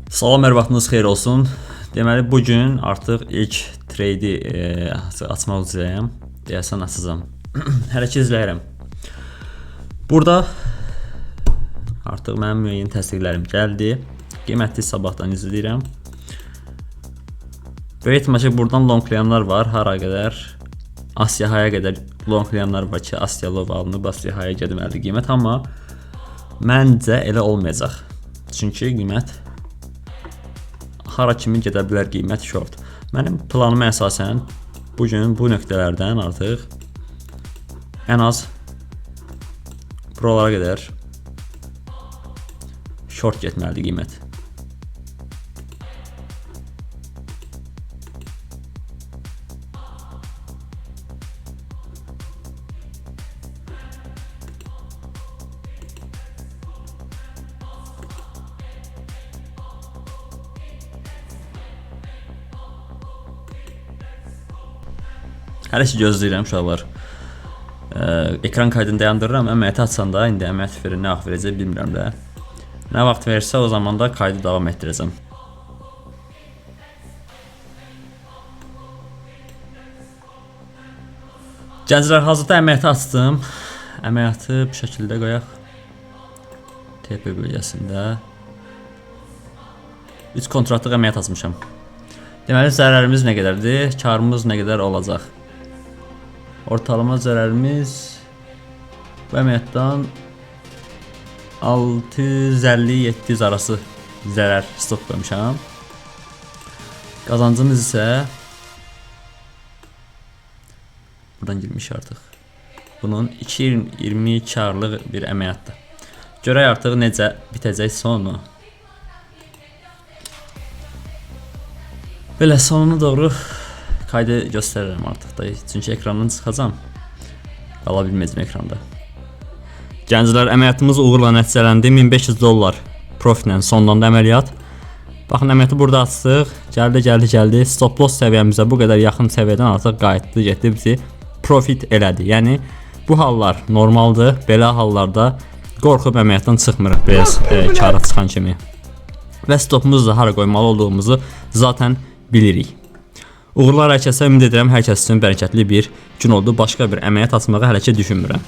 Salam, hər vaxtınız xeyir olsun. Deməli bu gün artıq ilk trade-i açmaq üzrəyəm. Deyəsən açacağam. Hələ ki izləyirəm. Burada artıq mənim müəyyən təsdiqlərim gəldi. Qiyməti sabahdan izləyirəm. Böyük ehtimal ki, buradan longlayanlar var. Hara qədər? Asiya haya qədər longlayanlar var ki, Asiya low alınıb, Asiya haya getməlidir qiymət, amma məncə elə olmayacaq. Çünki qiymət hara kimi gedə bilər qiymət short. Mənim planıma əsasən bu gün bu nöqtələrdən artıq ən az buralara qədər short getməlidir qiymət. Hələ ki gözləyirəm uşaqlar. Ekran kaydını dayandırıram. Əməliyyatı açanda indi əməliyyat verir, nə vaxt verəcək bilmirəm də. Nə vaxt versə o zaman da kaydı davam etdirəcəm. Gənclər, hazırda əməliyyatı açdım. Əməliyyatı bu şəkildə qoyaq. TP bölgəsində 3 kontratlıq əməliyyat açmışam. Deməli zərərimiz nə qədərdir, karımız nə qədər olacaq? Ortalama zərərimiz bu əməliyyatdan 650-700 arası zərər stop qoymuşam. Qazancımız isə buradan girmiş artıq. Bunun 2.20 karlıq bir əməliyyatdır. Görək artıq necə bitəcək sonu. Belə sonuna doğru kaydı göstərirəm artıq da. Çünki ekrandan çıxacağam. Qala bilməyəcəm ekranda. Gənclər, əməliyyatımız uğurla nəticələndi. 1500 dollar profitlə sonlandı əməliyyat. Baxın, əməliyyatı burada açdıq. Gəldi, gəldi, gəldi. Stop loss səviyyəmizə bu qədər yaxın səviyyədən artıq qayıtdı, getdi bizi profit elədi. Yəni bu hallar normaldır. Belə hallarda qorxub əməliyyatdan çıxmırıq biraz kara çıxan kimi. Və stopumuzu da hara qoymalı olduğumuzu zaten bilirik. Uğurlar hər kəsə, ümid edirəm hər kəs üçün bərəkətli bir gün oldu. Başqa bir əməliyyat açmağı hələ ki düşünmürəm.